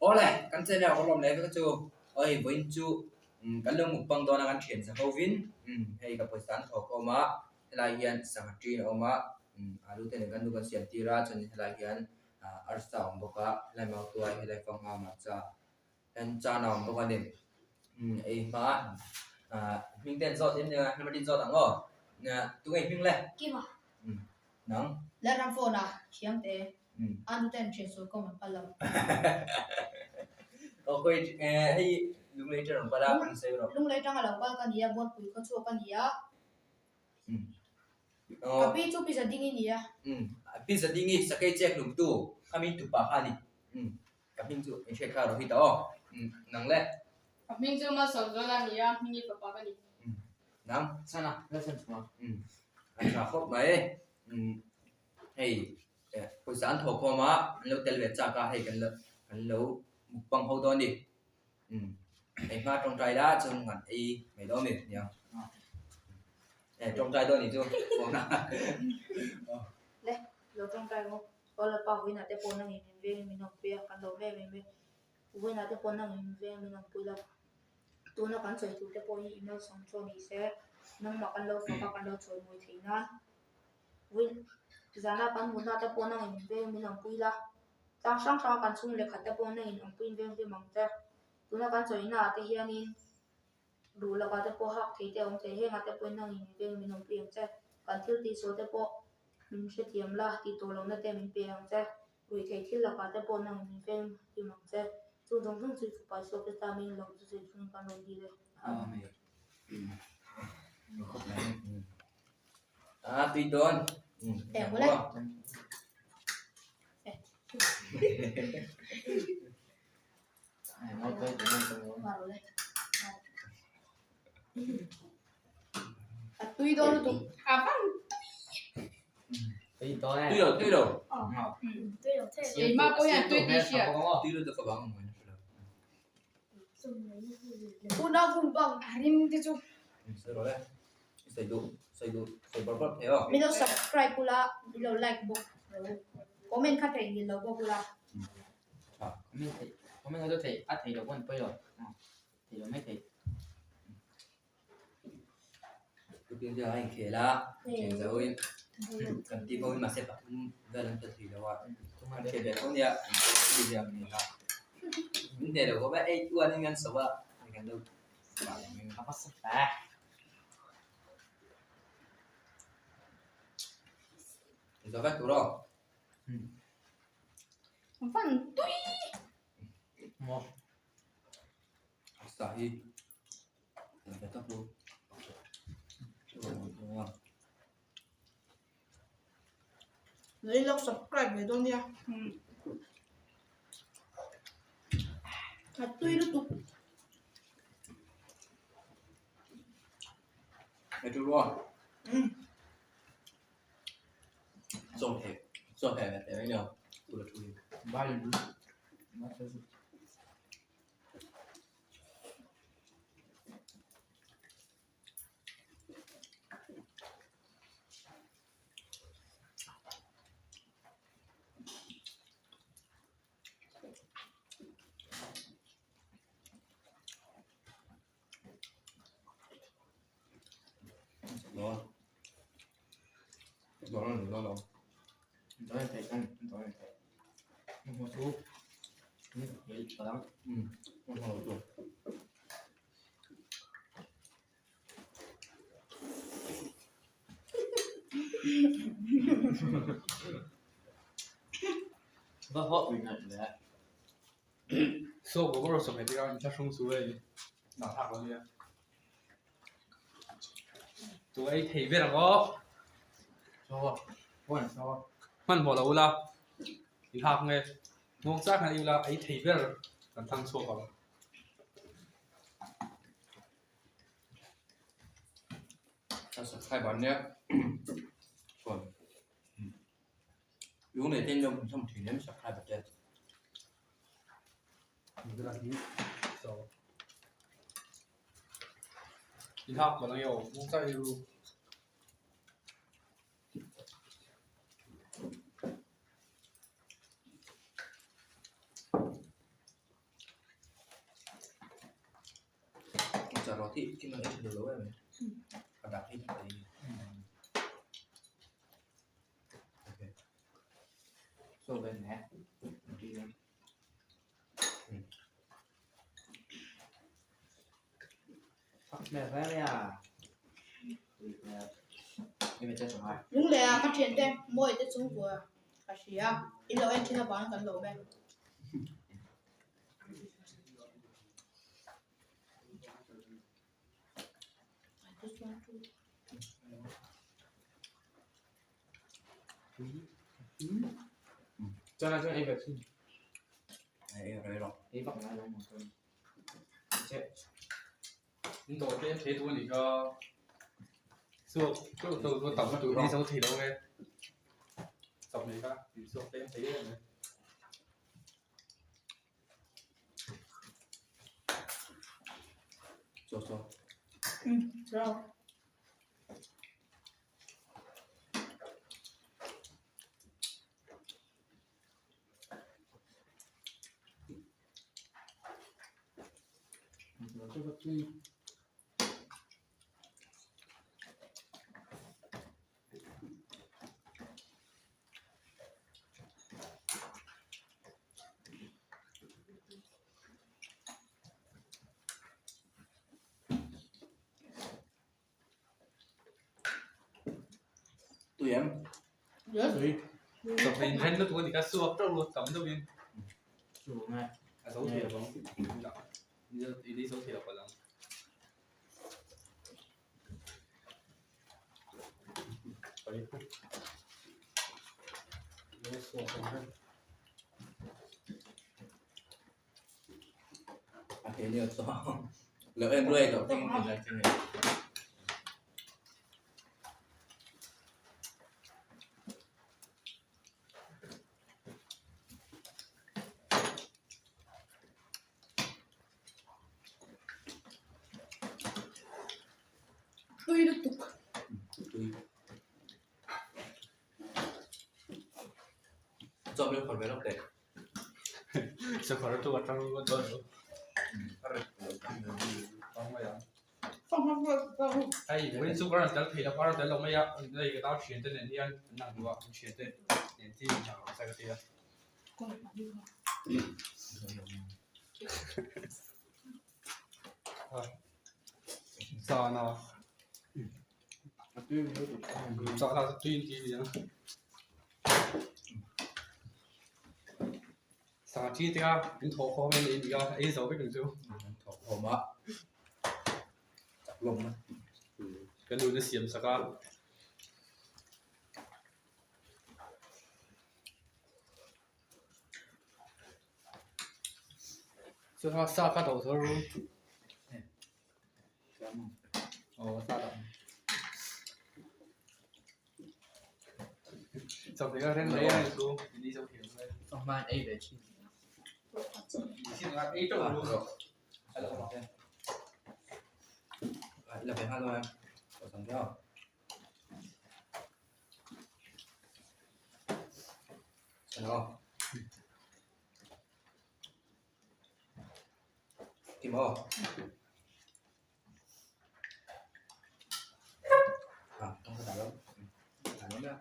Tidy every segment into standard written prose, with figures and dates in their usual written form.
Awle, kan channel ka lawm leh vek chu oi vawiin chu kan lo mukbang dawn a kan thian sa ho vin hei ka pawisa an thawk a awm a helai hian sangha ṭin a awm a alu te nen kan nu kan siam tir a chuan helai hian arsa a awm bawk a helai mautuai helai fanghma hmarcha hian chana a awm bawk a ni ei hma hming te an zawt em nia hming te an zawt ang aw tunge hming le nang Lalram phone a thiam te. A nu ten thian sawi kawng an pal lo. Aw khawi hei lunglei tang rawn pal a an sawi rawh. Lunglei tanga lo kal ka ni a, Buanpui khaw chhuak ka ni a. Ka pi chu Pi Zadingi ni a. Pi Zadingi sakei chek hlumtu kha min tupa kha a ni. Ka hming chu in hriat kha Rohit a aw. Nang le. Ka hming chu Malsawmzuala a ni a, Hmingi fapa ka ni. Nang. Sana, Lalsan chhunga. A tha khawp mai. Hei pawisa an thawh khawm a an lo tel ve chak a hei kan lo kan lo mukbang ho dawn a ni umm hei hma tawngtai la chuan ngan ei mai dawn a ni nia eh tawngtai dawn a nih chu Le lo tawngtai maw aw Lalpa vawiinah te pawh nangin min veng in min awmpui a kan lo em em e vawiinah te pawh nangin min veng in min awmpui lo tuna kan sawi tur te pawh hi i malsawm chu a ni se nangmah kan lo fak a kan lo chawimawi theih nan. Zana kan hmuhna te pawh nangin min veng min awmpui la, tlang hrang hranga kan chhung leh khat te pawh nangin awmpuiin veng hlim ang che. Tuna kan chawihna ah te hianin duh lakah te pawh hak thei te a awm thei, hengah te pawhin nangin min veng min awmpui ang che. Kan thil tihsual te pawh min hrethiam la, tih tawh lohna te min pe ang che. Ruihtheih thil lakah te pawh nangin min veng hlim ang che. Chung zawng zawng chu i fapa Isua Krista hmingin lo chu sawi chungin kan rawn dil e. Amen. A tui dawn. Eh, boleh. Eh. A tui dawn lutuk. A van Tui dawn e. Tui lo, tui lo. Tui lo thei. Keimah pawh hian tui tih hriat. Tui lutuk ka bang ang. Unau mukbang. A rim te chu. Sawi rawh le. Sawi duh, sawi duh, sawi bawrh bawrh thei aw. Min lo subscribe ula, min lo like bawk rawh u. Comment kha theih ngil lo bawk ula. Tha. Comment theih, comment kha chu theih, a theih loh pawn pawi lo. Theih loh mai theih. Tukin chu a inkhel a, thian zo in kan ti ho in mahse pathum vel an tel thei lo a. An khel ve tho nia, an khel ve a. Min hneh lo khawp a, eight one in kan so a, kan lo Zo vek tur aw. Van tui! Maw. Sa hi. Ve tak lu. Nui lo subscribe ve dawn nia. A tui lutuk. Hei chu ruah. Chaw heh chaw heh ve teh mai nia. Tu la thu hi. Bai lu. Tu ei thei ber ang aw hmanhmawh lo ula i hak nge muang chak hian ei ula ei thei ber kan thlang chhuak ang. A subscribe an nia chuan lung leh ten lo hlawm thin em subscribe te. I hak palh ang e aw muang chak ei ru. Ti kim ang ei tha duh lo em mai. A dah phei thei a ni. Okay. So vel ne. Ti ne. Lungleh ah ka thiante mawi te chhungkua ka hria in lo en thin avangin kan lawm e. In dawr tlem thei duh a nih kha suak teuh teuh chu a tam lutuk ni zo thei lo e chawp nei kha in suak tlem thei em mai. Chaw chaw. Chaw. Tui em? Tui. Chawhmeh inren lutuk a ni kha suak teuh ru tam deuhin. A zo thei lo ang. I lei zo thei lo palh ang. A he nia chuan lo en ruai loh teng in lai thing e. Tui lutuk. Tui. Chawp leh phawrh ve lawk teh. Sakhar chu a tang a dawn lo. Hei vawiin chu ka rawn tel thei lo ka rawn tel lo mai a hei ka nau thiante nen hian an lang duh a an thiante nen chi in chak ang ka ti a. Zana zana chu tui in ti a ni ang. Sangha thi te a in thawh khawm a ni a ei zo vek ang chu. An thawh khawm a chak lawm a. Ka nu na siam sak a. Chuan sa kha do thar ru. Aw sa dah. Chawhmeh a reng mai a ni chu ni zo thiam mai. Hman ei ve thin. Ei teuh ru. La ve nghal dawn em? Aw sam viau. Hello. Kim aw. À, không có đảo đâu. Đảo lắm nha.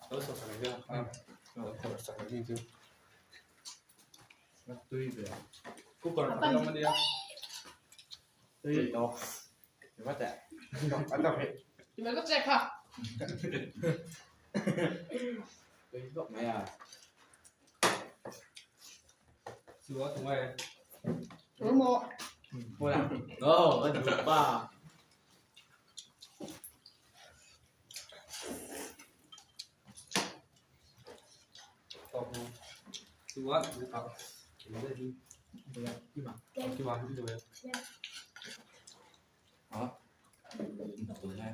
Lo sawh sak ang a. Lo sak ang chu. Tui ve. Cooker a awm a nia. Tui tawk. Ti mai ka check kha. Tui bawk mai a. Chu a tungai. Emaw. Oh, ka duh pa. Chu a duh pa. Kim a kim a. Hả? Tui ha.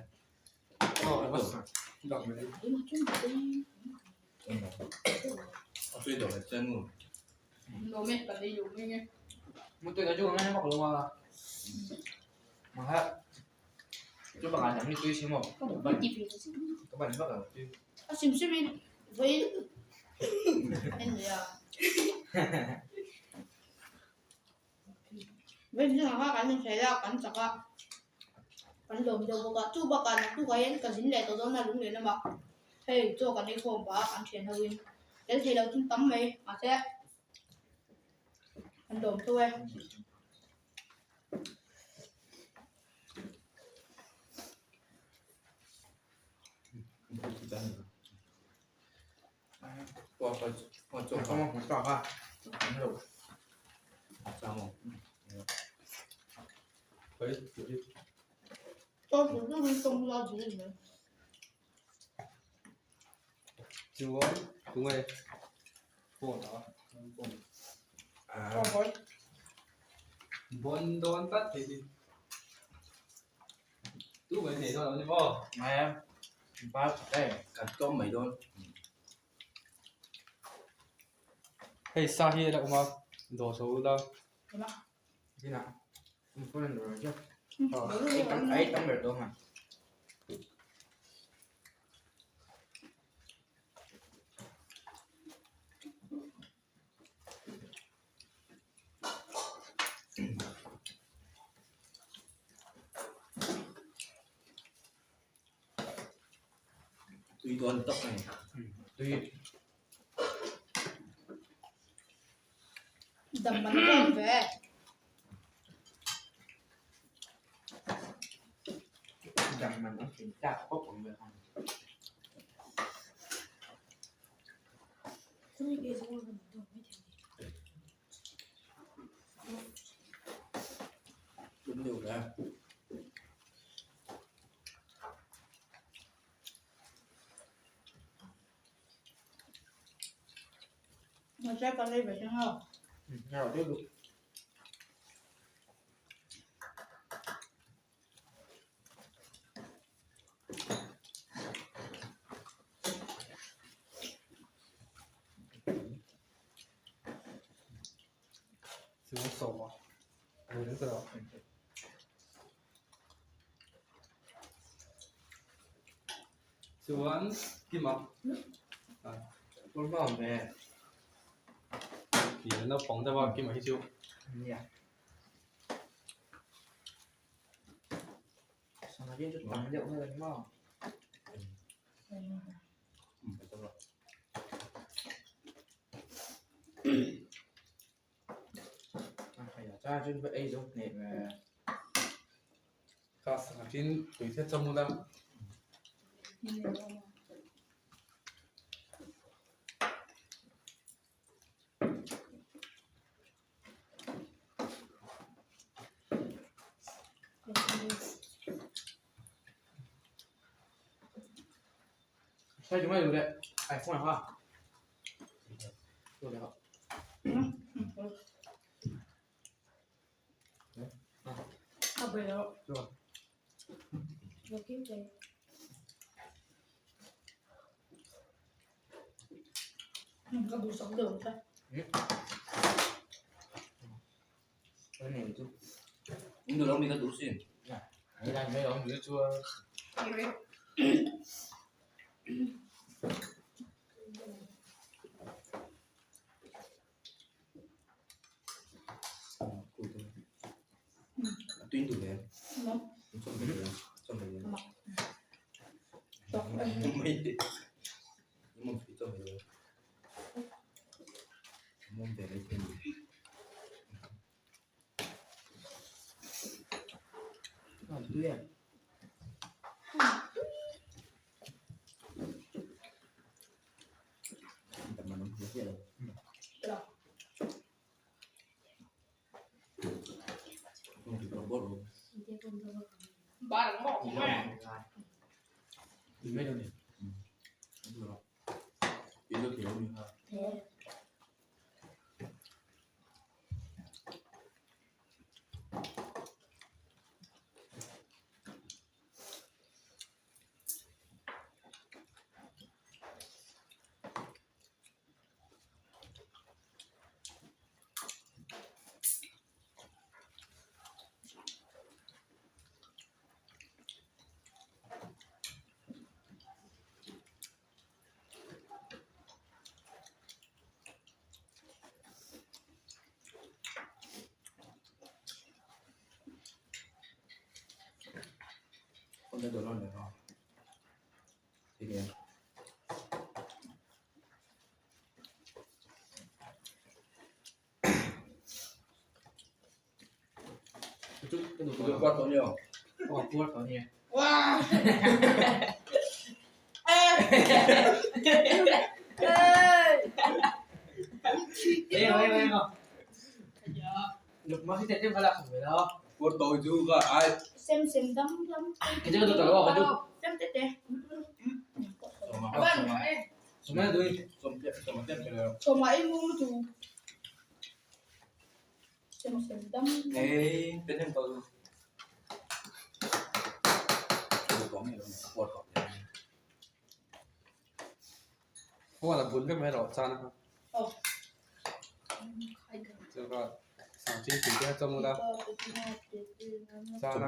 Oh, dak mai. Tui đồ là chân luôn. Lawm e, kan ei lo mai nge. Mo tui ka chu ngai bawk lo a. Mà ha. Chu bakah dang hi tui si maw? Ka ban ti ve si. Ka ban vak lo tui. A sim sim in vawi en leh a. Vawi zinga kha kan insawi a, kan chak a, kan lawm deuh bawk a. Chu bakah naktukah hian ka zin leh tawh dawn a lung leh lamah hei chaw kan ei khawm pah a kan thian ho in tel thei lo chu tam mai mahse kan lawm tho e. Chuan tunge phone a bon dawn tlat thei hi tu mai nei dawn lo ni maw Kan tlawm mai dawn. Hei sa hi a la awm a dawh chho ula. Tui dawn tawk a ni. Tui. Dam man dawn ve. Dam man an thin tlak pawp ang vel khan. Tum deuh la. Chuan Kima Ih naupang deuh a Kima hi chu Ka sanghatin tui hret chawm ula. Phone a bun vek mai rawh chan kha. Chuka sangching tui te kha chawm ula. Chan a.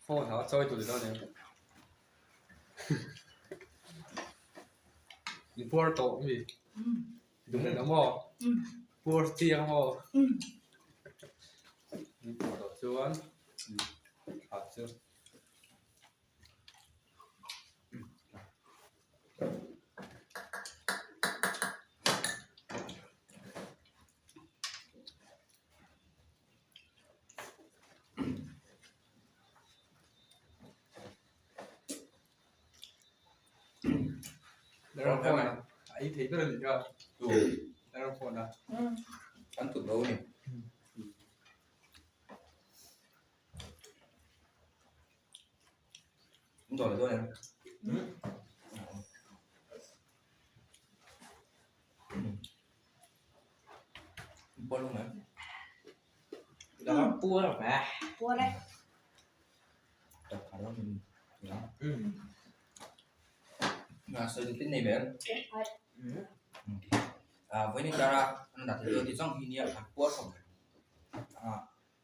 Phone ha chawi tur dawn em? In puar tawh mi? Duh leh lo maw? Puar chiang maw? In puar tawh chuan tha chu. Ei thei ber a nih kha aerophone a an tut lo a ni. An dawr leh dawn em?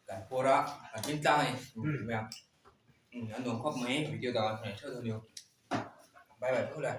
Kan puar a kan hlim tlang a ni a nuam khawp mai video dang ah theuh theuh a ni bye bye phawt le.